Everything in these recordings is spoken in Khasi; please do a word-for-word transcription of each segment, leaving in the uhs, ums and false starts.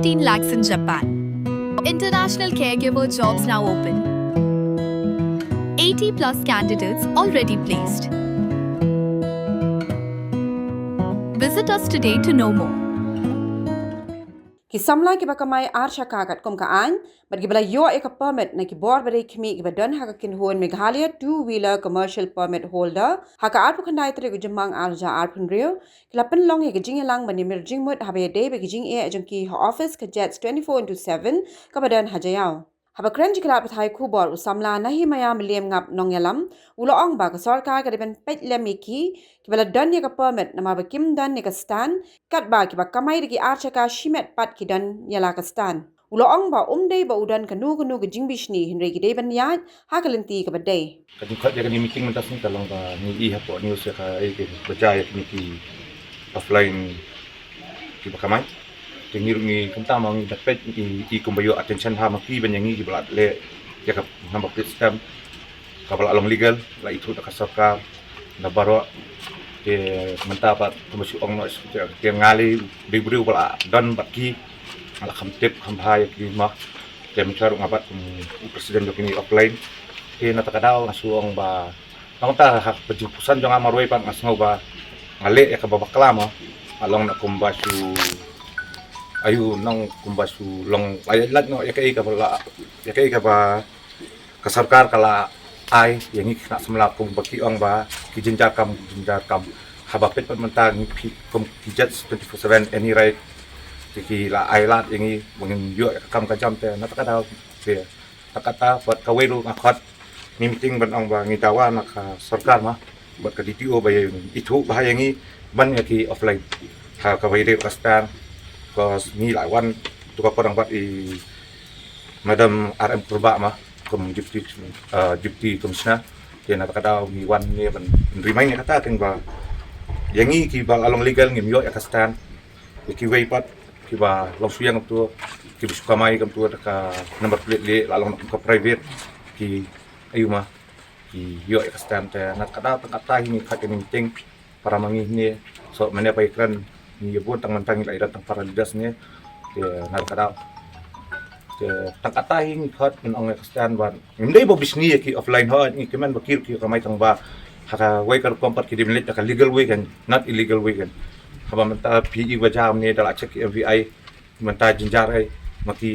fifteen lakhs in Japan. International caregiver jobs now open. eighty plus candidates already placed. Visit us today to know more. Ki samla kiba kamai ar shaka katkum ka aiñ bad kiba la ïoh ïa ka permit na ki bor ba dei khmih kiba don ha ka kynhun Meghalaya Two Wheeler Commercial Permit Holder ha ka arphew khyndai tarik u Jymmang ar hajar arphew hynriew ki la pynlong ïa ka jingïalang ban ïamir jingmut haba ïadei bad ki jingeh jong ki ha office ka JETS twenty-four into seven kaba don ha Jaïaw. Haba kren jingkhlad pathai khubor u samla Nahimaya Mylliem Ngap Nongïalam u la ong ba ka sorkar ka dei ban peit lem ïa ki kiba la don ïa ka permit namar ba kim don ïa ka stand katba kiba kamai da ki ar shaka shimet pat ki don ïa la ka stand. U la ong ba um dei ba u don kano kano ka jingbishni hynrei ki dei ban ïaid ha ka lynti kaba dei. Ka jingkhot ïa kane meeting mynta sni ka long ba ngi i hapoh news ïa ka, eh, ki ba jia ïa kine ki offline kiba kamai. Te ngi ruh ngi kumta ma ngi da peit ngi i kumba ïoh attention ha ma ki ban ïa ngi kiba la leh ïa ka number plate stamp kaba la long legal, la ithuh da ka sorkar da baroh. Te mynta pat kumba shu ong noh shu te, te nga lei dei briew ba la don bad ki, nga la kham tip kham bha ïa ki ma. Te mynta ruh nga bat kum u president jong kine offline. Te na kata ka daw nga shu ong ba nangta ha ka jingpuson jong nga marwei pat nga sngew ba nga leh ïa kaba bakla ma. Nga long na kumba shu ayu nong kumba shu long ai lait noh ïa kaei kaba la, ïa kaei kaba ka sorkar ka la ai ïa ngi ki khynnah samla kumba ki ong ba ki jynjar kam, ki jynjar kam. Haba peit pat mynta ngi phi kum ki JETS twenty-four seven any right. Te ki la ai lad ïa ngi ba ngin ïoh ïa ka kam ka jam te na kata ka daw. Te na kata pat kawei ruh nga khot ngi meeting ban ong ba ngi dawa na ka sorkar ma bad ka DTO ba ïa ithuh bha ïa ngi ban ïa ki offline ha kaba ïadei ka stand. Cause ngi la wan tu ka por nang bad i Madam R M Kurbah ma kum deputy, uh, deputy commissioner. Te na kata ka daw ngi wan ne ban remind ïa kata teng ba ïa ngi kiba la long legal ngim ïoh ïa ka stand. Ïa kiwei pat kiba long shu ïeng kumtu kiba shu kamai kumtu da ka number plate leh la long na ka private ki ayu ma ki ïoh ïa ka stand. Te na kata tang kata hi ngi khot ïa kane meeting para ma ngi ne. So mane ba ïa kren ngi ïa bun tang mynta ngi la ïa don tang para leaders ne. Te na kata te tang kata hi ngi khot ngi ong ïa ka stand ba ngim dei ba bishni ïa ki offline ho, ngi kmen ba ki ruh ki kamai tang ba ha kawei ka rukom pat ki dei ban leit da ka legal way kan, not illegal way kan. Haba mynta phi i ba jam ne da la check ki MVI mynta jynjar ai ma ki.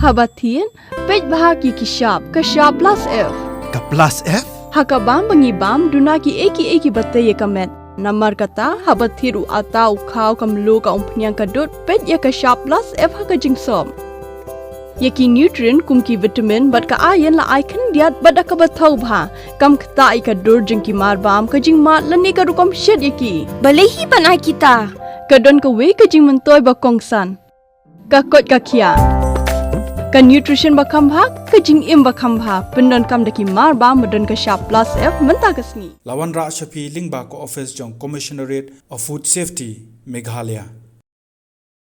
Haba thied peit bha ki ki shap, ka shap plus F. Ka plus F? Ha ka bam ba ngi bam duna kiei kiei kiba tei ïa ka met. Namar kata haba thied u ata, u khaw, ka mluh, ka umphniang, ka dud, peit ïa ka shap plus F ha ka jingsop. Ïa ki nutrient kum ki vitamin bad ka iron la ai khyndiat bad da kaba thaw bha. Kam ktah ïa ka dur jong ki mar bam, ka jingmad lane ka rukom shet ïa ki. Balei hi ban ai kita? Ka don kawei ka jingmyntoi ba kongsan. Ka koit ka khiah. Ka nutrition ba kham bha, ka jingim ba kham bha. Pyndonkam da ki mar bam ba don ka shap plus F mynta ka sngi. La wanrah sha phi lyngba ka office jong Commissionerate of Food Safety, Meghalaya.